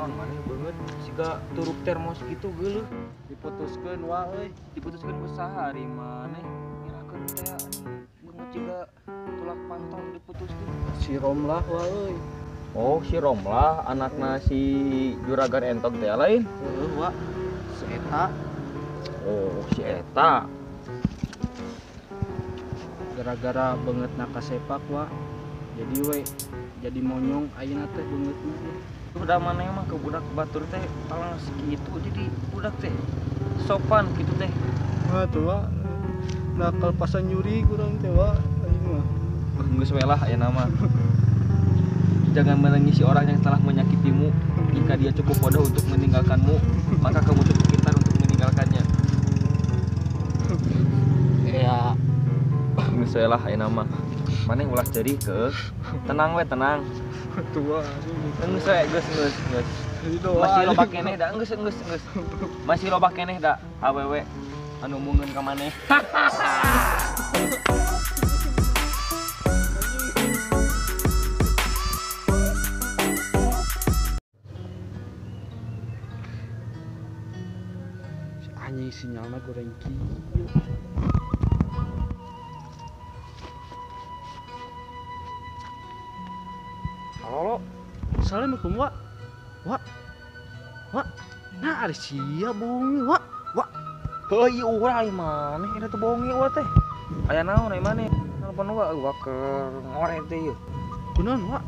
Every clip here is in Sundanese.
Naon maneh beungeut siga turuk termos gitu geuleuh. Diputuskeun wa euy. Diputuskeun ku saha ari maneh? Ngirakeun teh beungeut siga tulak pantong diputuskeun. Si Romlah wa euy. Oh, si Romlah anakna si Juragan Entok teh lain? Heueuh wa. Si eta. Oh, si eta. Gara-gara beungeutna kasepak wa. Jadi we jadi monyong ayeuna teh beungeutna. Udah maneh mah ke budak batur teh palang segitu jadi budak teh sopan gitu teh. Wah tuh wa. Nakal pasan nyuri kurang teh wa aing mah. Geus we lah ayeuna mah. Jangan menangisi orang yang telah menyakitimu. Jika dia cukup bodoh untuk meninggalkanmu, maka kamu cukup pintar untuk meninggalkannya. Ya. Geus we lah ayeuna mah. Maneh ulah ceurih ke. Tenang we, tenang. Tua. Geus we, geus geus geus. Masih loba keneh da, geus geus geus. Masih loba keneh da awewe anu mungeun ka maneh. Anjing sinyalna goreng kieu. Halo lo. Assalamualaikum wa. Wa. Wa. Nah ari sia bohongi wa. Wa. Heuh ieu urang maneh eta teh bohongi wa teh. Aya naon ai maneh? Nelpon wa wa keur ngoret teh ieu. Kunaon wa?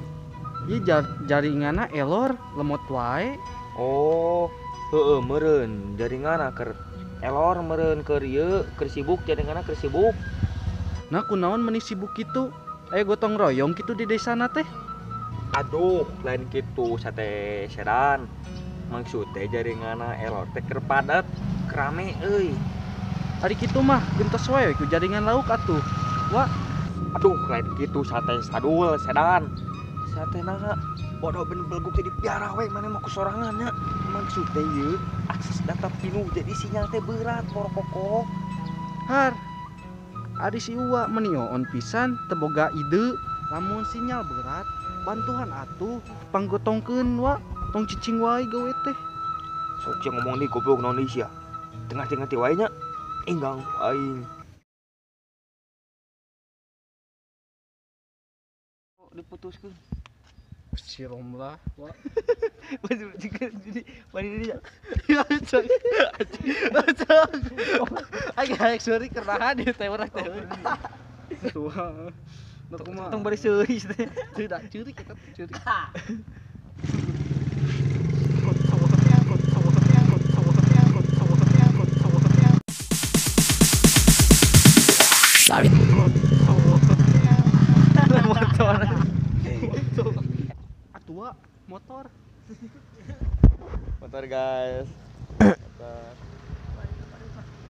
Ieu jaringanna elor lemot wae. Oh, heueuh meureun jaringanna keur elor meureun keur ieu keur sibuk jaringanna keur sibuk. Nah kunaon meuni sibuk kitu? Aya gotong royong kitu di desana teh. Aduh, lain kitu sate sedan. Maksud teh jaringanna elor teh keur padat, kerame euy. Ari kitu mah gentos wae ku jaringan lauk atuh. Wa. Aduh, lain kitu sate sadul sedan. Sate naha bodoh ben belguk teh dipiara we maneh mah ku sorangan nya. Maksud teh ieu akses data pinuh jadi sinyal teh berat porokoko. Har. Ari si Uwa meni on pisan teu boga ide lamun sinyal berat bantuan atuh panggotongkeun wa tong cicing wae gawe teh. Sok sia ngomong deui goblok naon deui sia. Teu ngarti-ngarti wae nya. Enggang aing. Diputuskeun. Si Romlah wa. Jadi mari dia. Aing hayang seuri kernahan ieu teh urang teh. Tua. Nu kumaha? Tong bari seuri teh. Tidak ceurik eta ceurik. Sorry. Motor. Atua motor. Motor guys. Motor.